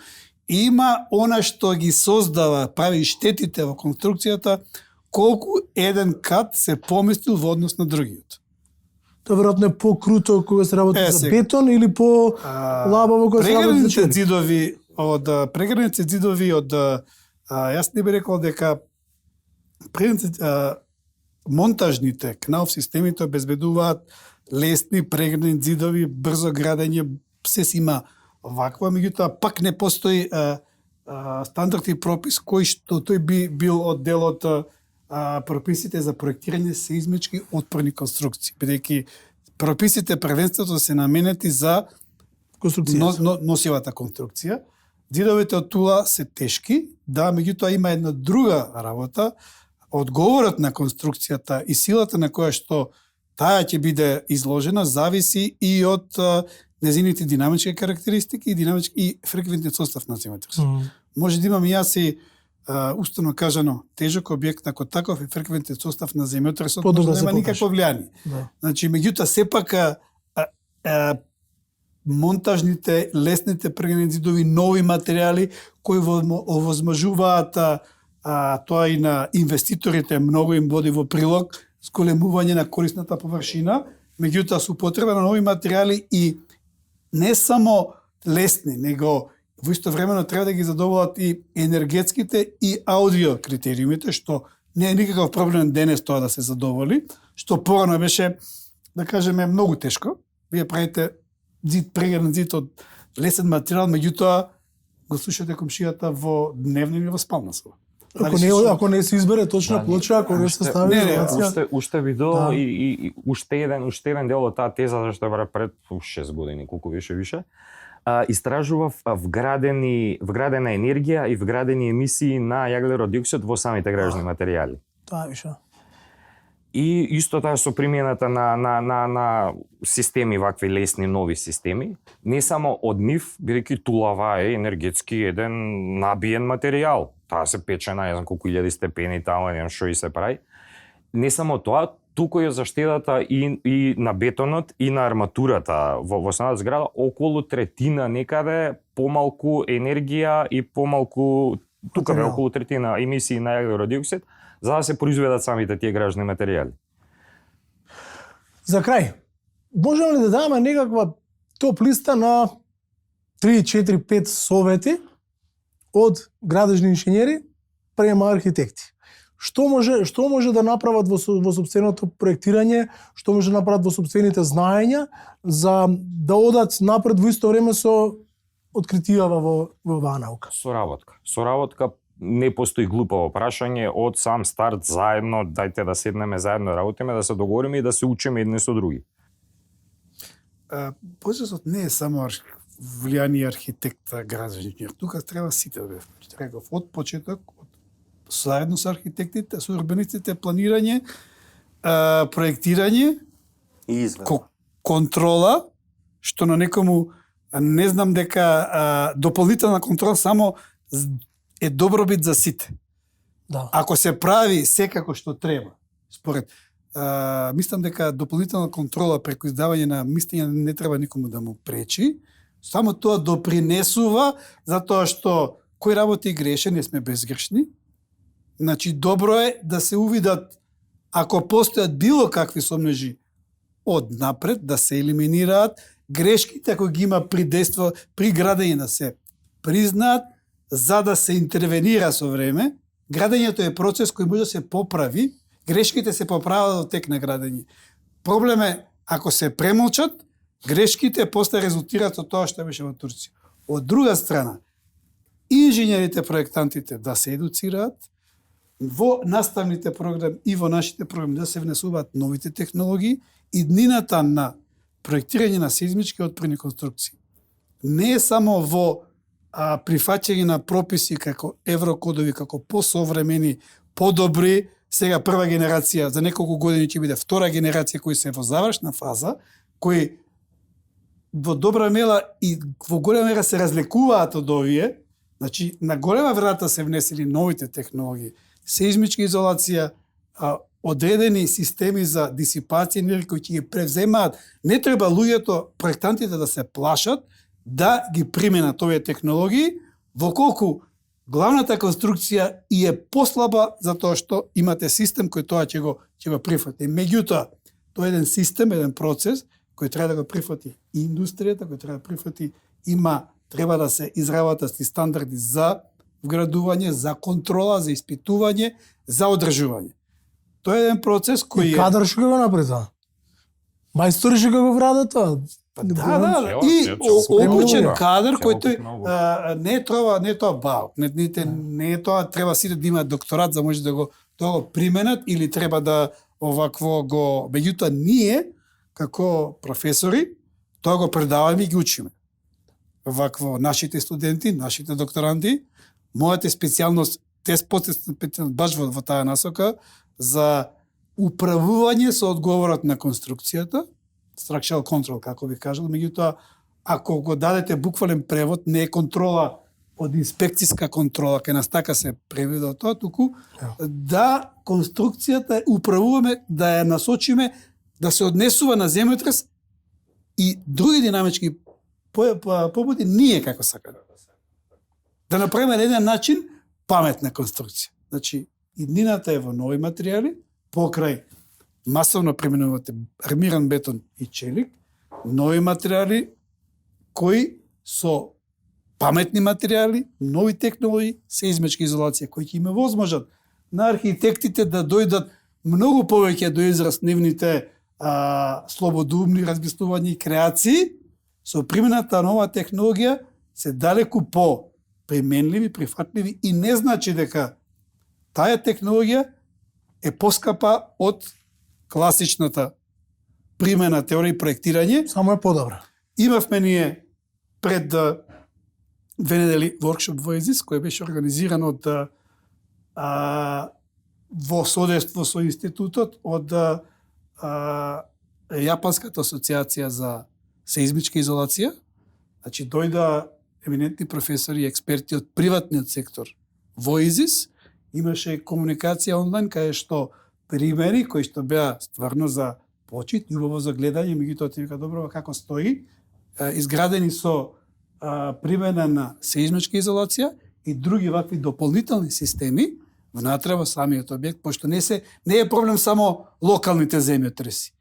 има она што ги создава, прави штетите во конструкцијата, колку еден кат се поместил во однос на другиот. Тоа веројатно е по-круто кога се работи за сега. бетон или по лабаво кога се работи за Преградните череп? зидови од јас не би рекол дека монтажните кнауф системите обезбедуваат лесни преградни зидови, брзо градење, се си има ваква, меѓутоа пак не постои стандард и пропис кој што тој би бил од дел од прописите за проектирање сеизмички отпорни конструкции, бидејќи прописите првенството се наменети за Конструкција. носивата конструкција. Зидовите од тула се тешки, да, меѓутоа има една друга работа, одговорот на конструкцијата и силата на која што таа ќе биде изложена зависи и од незините динамички карактеристики и фреквентниот состав на земјотресот. Може да имам и јас и уставно кажано тежок објект како таков и фреквентниот состав на земјотресот може да нема никакво влијание. Да. Значи, меѓутоа сепак монтажните, лесните преградни зидови, нови материјали кои овозможуваат тоа и на инвеститорите многу им води во прилог зголемување на корисната површина, меѓутоа со употреба на нови материјали и не само лесни, него во исто времено треба да ги задоволат и енергетските и аудио критериумите, што не е никаков проблем денес тоа да се задоволи, што порано беше, да кажеме, многу тешко. Вие правите преграден зид од лесен материјал, меѓутоа го слушате комшијата во дневна или во спална соба. Ако не се избере точна плоча, ако не се стави изолација. Уште видео и уште еден дел од таа теза зашто е пред 6 години, колку беше више. Истражува вградена енергија и вградени емисии на јаглерод диоксид во самите градежни материјали. Тоа више. И исто таа со примената на системи, вакви лесни нови системи, не само од нив, бидејќи тулава е енергетски еден набиен материјал. Таа се пече на, не знам колку илјади степени, таа не што и се прави. Не само тоа, туку е заштедата и на бетонот и на арматурата во самата зграда, околу третина некаде помалку енергија и помалку, тука бе околу третина емисии на јаглерод диоксид, за да се произведат самите тие градежни материјали. За крај, можеме ли да дадеме некаква топ листа на 3, 4, 5 совети од градежни инженери према архитекти? Што може да направат во сопственото проектирање, што може да направат во сопствените знаења за да одат напред во исто време со откритијава во оваа наука? Соработка не постои глупаво прашање од сам старт заедно, дајте да седнеме заедно, работиме, да се договориме и да се учиме едни со други. Процесот не е само влијание архитекта, градежниот. Тука треба сите да бе. Треба од почеток, заедно со архитектите, со урбанистите, планирање, проектирање и изведба. Контрола што на некому не знам дека дополнителна контрола само е добробит за сите. Да. Ако се прави секако што треба, според мислам дека дополнителна контрола преку издавање на мислења не треба никому да му пречи, само тоа допринесува затоа што кој работи греше, не сме безгрешни. Значи добро е да се увидат ако постојат било какви сомнежи од напред да се елиминираат, грешките ако ги има при дејство, при градење да се признаат, за да се интервенира со време. Градењето е процес кој може да се поправи, грешките се поправат во тек на градење. Проблем е, ако се премолчат, грешките после резултираат од тоа што беше во Турција. Од друга страна, инженерите, проектантите да се едуцираат, во наставните програми и во нашите програми да се внесуваат новите технологии и днината на проектирање на сеизмички отпорни конструкции. Не е само во прифаќање на прописи како еврокодови, како посовремени, подобри, сега прва генерација, за неколку години ќе биде втора генерација кои се во завршна фаза, кои во добра мера и во голема мера се разликуваат од овие, значи на голема веројатно се внесени новите технологии, сеизмичка изолација, одредени системи за дисипација енергија кои ќе ги превземаат. Не треба луѓето, проектантите да се плашат да ги применат овие технологии, во колку главната конструкција и е послаба затоа што имате систем кој тоа ќе го прифати. Меѓутоа, тоа е еден систем, еден процес кој треба да го прифати и индустријата, кој треба да прифати треба да се изработат стандарди за вградување, за контрола, за испитување, за одржување. Тоа е еден процес кој е... Кадар што го направи тоа? Мајстори што го враде тоа? Да. И обучен кадар кој тој не е тоа бау. Не е тоа, треба сите да имаат докторат за може да го применат или треба да овакво го... Меѓутоа ние, како професори, тоа го предаваме и ги учиме. Вакво нашите студенти, нашите докторанти, мојата специјалност, баш во таа насока, за управување со одговорот на конструкцијата, structural control, како ви кажал, меѓутоа, ако го дадете буквален превод, не е контрола од инспекцијска контрола, кај нас така се преведе тоа, туку да конструкцијата управуваме, да ја насочиме, да се однесува на земјотрес и други динамички побуди ние како сакаме. Да направиме на еден начин паметна конструкција. Значи, иднината е во нови материјали, покрај масовно применувате армиран бетон и челик, нови материјали кои со паметни материјали, нови технологии, сеизмичка изолација, кои ќе има возможат на архитектите да дојдат многу повеќе до израз нивните слободумни размислувања и креации, со примената нова технологија се далеку по применливи, прифатливи и не значи дека таа технологија е поскапа од класичната примена теорија и проектирање. Само е подобра. Имавме ние пред 2 недели воркшоп во ЕЗИС, кој беше организиран од во содейство со институтот од Јапанската асоциација за сеизмичка изолација. Значи дојда еминентни професори и експерти од приватниот сектор во ИЗИС, имаше комуникација онлайн каде што примери кои што беа стварно за почит и убаво за гледање, меѓутоа ти вика добро како стои, изградени со примена на сеизмичка изолација и други вакви дополнителни системи внатре во самиот објект, пошто не е проблем само локалните земјотреси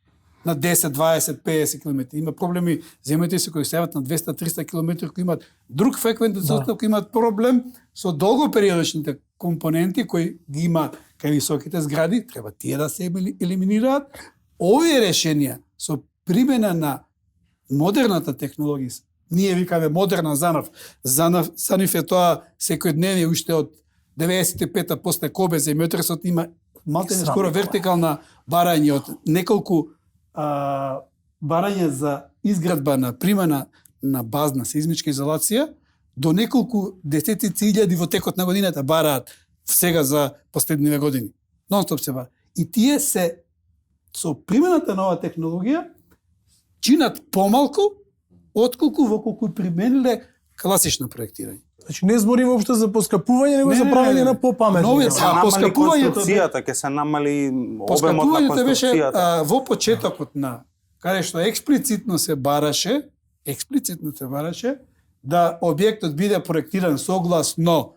на 10, 20, 50 км. Има проблеми земјотреси кои се јават на 200-300 км, кои имаат друг фреквентен состав, кои имаат проблем со долгопериодичните компоненти кои ги има кај високите згради, треба тие да се елиминираат. Овие решенија со примена на модерната технологија, ние викаме модерна за нив е тоа секојдневие уште од 95-та после Кобе земјотресот има малтене скоро вертикална барање од неколку барање за изградба на примена на базна сеизмичка изолација до неколку десетици илјади во текот на годината бараат сега за последниве години. Нон-стоп се бара. И тие се со примената на оваа технологија чинат помалку отколку во колку примениле класично проектирање. Значи не збориме воопшто за поскапување, него за правење на попаметни. Нови- Се А, намали поскапувањето конструкцијата, ќе се намали обемот на Поскапувањето беше конструкцијата. во почетокот на каде што експлицитно се бараше да објектот биде проектиран согласно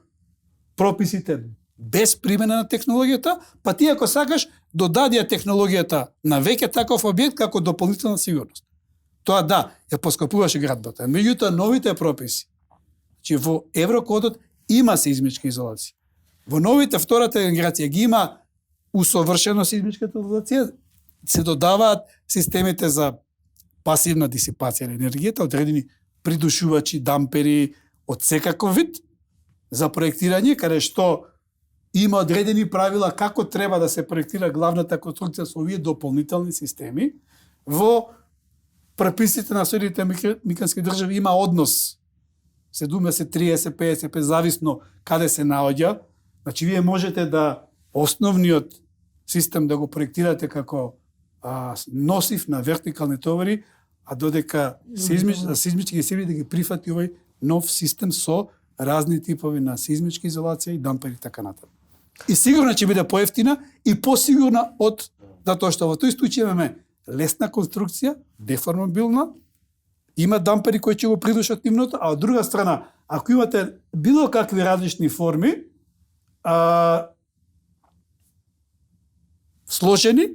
прописите без примена на технологијата, па ти ако сакаш додадија технологијата на веќе таков објект како дополнителна сигурност. Тоа да, ја поскапуваше градбата. Меѓутоа новите прописи, че во Еврокодот има сеизмичка изолација. Во новите втората генерација ги има усовршено сеизмичката изолација, се додаваат системите за пасивна дисипација на енергијата, одредени придушувачи, дампери од секаков вид за проектирање, каде што има одредени правила како треба да се проектира главната конструкција со овие дополнителни системи. Во прописите на Соединетите американски држави има однос 70, 30, 50, зависно каде се наоѓа. Значи, вие можете да основниот систем да го проектирате како носив на вертикални товари, а додека сеизмички системи да ги прифати овој нов систем со разни типови на сеизмичка изолација и дампери и така натаму. И сигурно ќе биде поевтина и посигурна од затоа што во тој случај имаме лесна конструкција, деформабилна, има дампери кои ќе го придушат нивното, а од друга страна, ако имате било какви различни форми, сложени,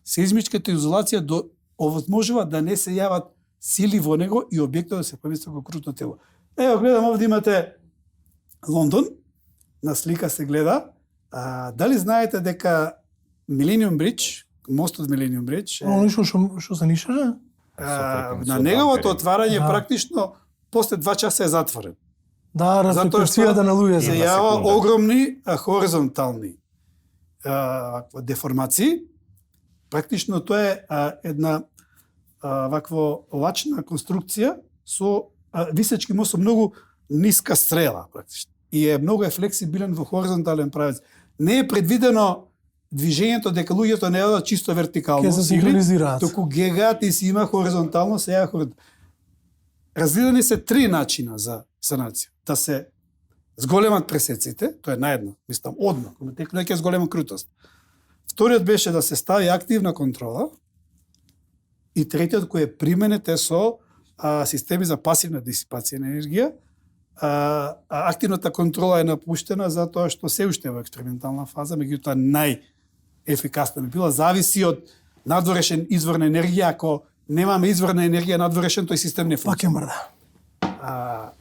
сеизмичката изолација овозможува да не се јават сили во него и објектот да се помести во крутно тело. Ево, гледам овде имате Лондон, на слика се гледа. Дали знаете дека Millennium Bridge, мостот Millennium Bridge, Оно што се нишаше? на неговото отварање практично после 2 часа е затворен. Да, рефлексијата на луѓе се се. јава огромни хоризонтални деформации. Практично тоа е една вакво лачна конструкција со висечки мост со многу ниска стрела практично. И е многу флексибилен во хоризонтален правец. Не е предвидено движењето дека луѓето не одат чисто вертикално, Ке се синхронизираат. туку гегаат и си има хоризонтално, се ја хоризонтално. Разгледани се 3 начина за санација. Да се зголемат пресеците, тоа е наедно, мислам, одма, кога текно ќе зголема крутост. Вториот беше да се стави активна контрола и третиот кој е применете со системи за пасивна дисипација на енергија. Активната контрола е напуштена затоа што се уште е во експериментална фаза, меѓутоа најефикасна би била, зависи од надворешен извор на енергија. Ако немаме извор на енергија надворешен, тој систем не Пак е функционира. мрда.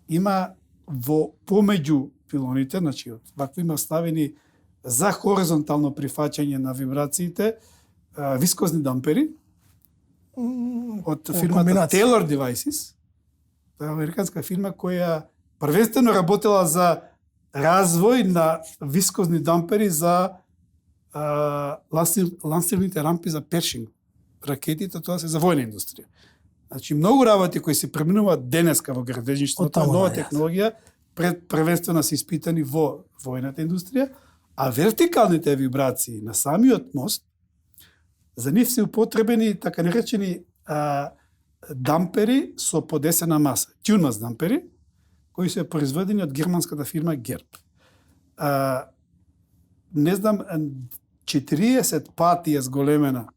Има во помеѓу пилоните, значи вакво има ставени за хоризонтално прифаќање на вибрациите вискозни дампери од фирмата комбинација. Taylor Devices. Тоа е американска фирма која првенствено работела за развој на вискозни дампери за лансирните рампи за Першинг. Ракетите, тоа се за војна индустрија. Значи, многу работи кои се преминуваат денеска во градежништвото, Оттаму нова најас. технологија, првенствено се испитани во војната индустрија, а вертикалните вибрации на самиот мост, за нив се употребени така наречени дампери со подесена маса, тюнмас дампери, кои се произведени од германската фирма Герб. Не знам, 40 пати е зголемена,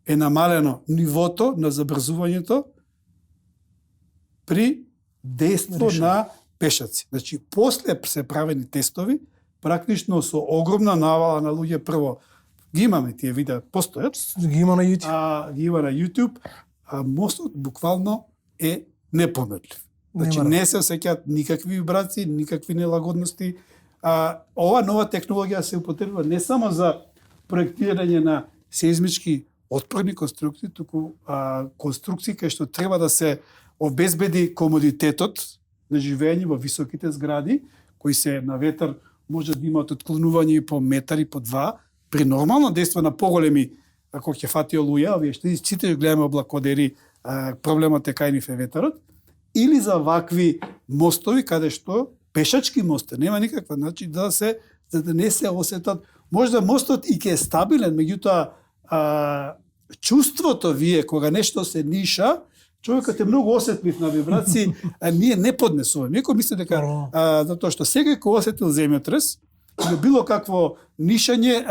е намалено нивото на забрзувањето при дејство на пешаци. Значи, после се правени тестови, практично со огромна навала на луѓе, прво, ги имаме тие видеа, постојат, Ги има на YouTube. ги има на YouTube, мостот буквално е непомерлив. Значи, Нема не се осеќаат никакви вибрации, никакви нелагодности. Ова нова технологија се употребува не само за проектирање на сеизмички отпорни конструкции, туку конструкции кај што треба да се обезбеди комодитетот на живење во високите згради, кои се на ветар може да имаат отклонување и по метар и по 2. При нормално дејство на поголеми, ако ќе фати олуја, овие што сите гледаме облакодери, проблемот е кај нив е ветерот, или за вакви мостови каде што пешачки мостови, нема никаква начин за да не се осетат. Може да мостот и ќе е стабилен, меѓутоа чувството вие кога нешто се ниша, Човекот е многу осетлив на вибрации, а ние не поднесуваме. Некој мисли дека затоа што сега кој осетил земјотрес или било какво нишање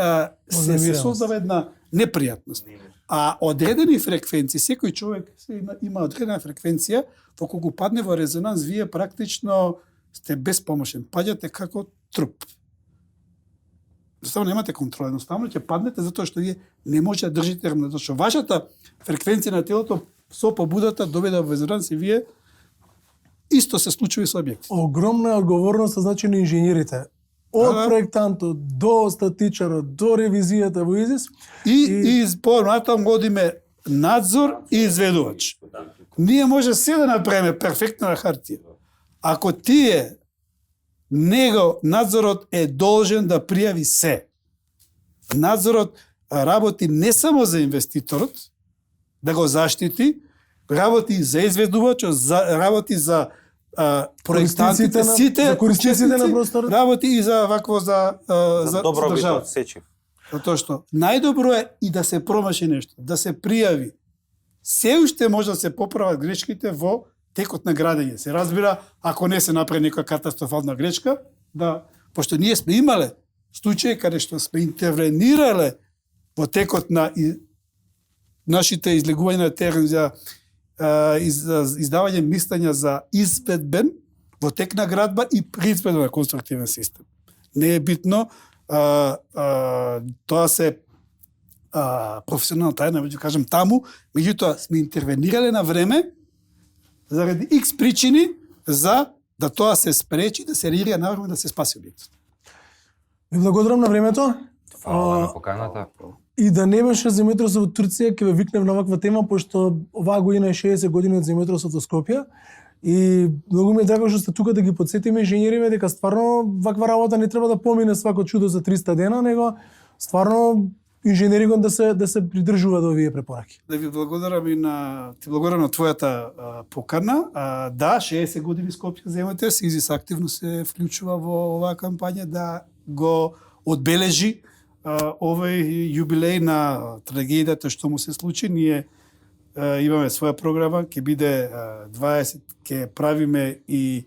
се создава една непријатност. А одредени фреквенции, секој човек има одредена фреквенција, кога падне во резонанс, вие практично сте безпомошен. Паѓате како труп. Едноставно немате контрола, едноставно ќе паднете затоа што вие не можете да држите рамна, затоа што вашата фреквенција на телото со побудата доведе во резонанс и вие исто се случува и со објекти. Огромна одговорност значи на инженерите. Од проектантот до статичарот, до ревизијата во ИЗИС. И понатам годиме надзор и изведувач. Ние може се да направиме перфектно на хартија. Ако тие надзорот е должен да пријави се. Надзорот работи не само за инвеститорот, да го заштити, работи за изведувачот, работи за проектантите, сите, користниците на просторот, работи и за вакво за добробитот сечив. Затоа што најдобро е и да се промаши нешто, да се пријави. Се уште може да се поправат грешките во текот на градење. Се разбира, ако не се направи некоја катастрофална грешка, да, пошто ние сме имале случаи каде што сме интервенирале во текот на нашите излегувања на терен за издавање мислења за изведбен во тек на градба и преизведбен на конструктивен систем. Не е битно, тоа се професионална тајна, веќе кажам таму, меѓутоа сме интервенирале на време заради X причини за да тоа се спречи, да се реагира навреме, да се спаси објектот. Ви благодарам на времето. Фала на поканата. И да не беше земјотресот во Турција, ќе ве викнем на ваква тема, пошто оваа година е 60 години од земјотресот во Скопје. И многу ми е драго што сте тука да ги подсетиме инженерите дека стварно ваква работа не треба да помине свако чудо за 300 дена, него стварно инженеригон да се придржува до овие препораки. Да ви благодарам и ти благодарам на твојата покана. Да, 60 години Скопје земјотрес, ИЗИС активно се вклучува во оваа кампања да го одбележи овој јубилеј на трагедијата што му се случи. Ние имаме своја програма, ќе биде 20, ќе правиме и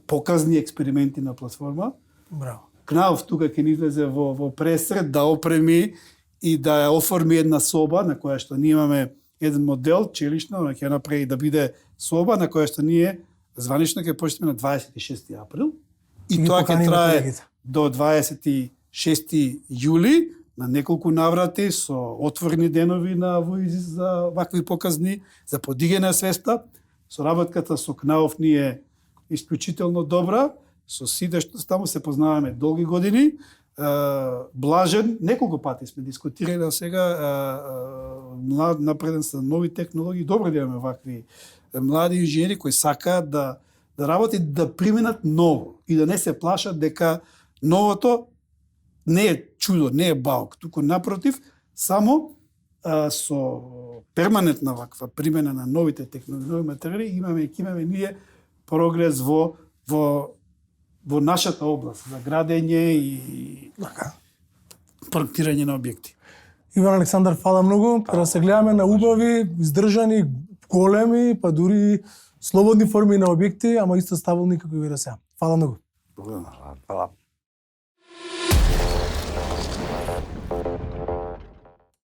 показни експерименти на платформа. Браво. Кнауф тука ќе ни излезе во пресред да опреми и да ја оформи една соба на која што ние имаме еден модел челишно, ќе направи да биде соба на која што ние званично ќе почнеме на 26 април и тоа ќе трае до 26 јули на неколку наврати со отворени денови на ВОИЗИС за вакви показни, за подигане свеста. Соработката со Кнауф ни е исклучително добра. Со сите што таму се познаваме долги години. Блажен, неколку пати сме дискутирали сега, напреден со нови технологии. Добро да имаме вакви млади инженери кои сакаат да работат, да применат ново и да не се плашат дека новото не е чудо, не е баук, туку напротив, само со перманентна ваква примена на новите технологии, нови материјали, имаме ние прогрес во нашата област за градење и проектирање на објекти. Иван Александар, фала многу. Кога се гледаме на убави, издржани, големи, па дури слободни форми на објекти, ама исто стабилни како и да се. Фала многу. Фала.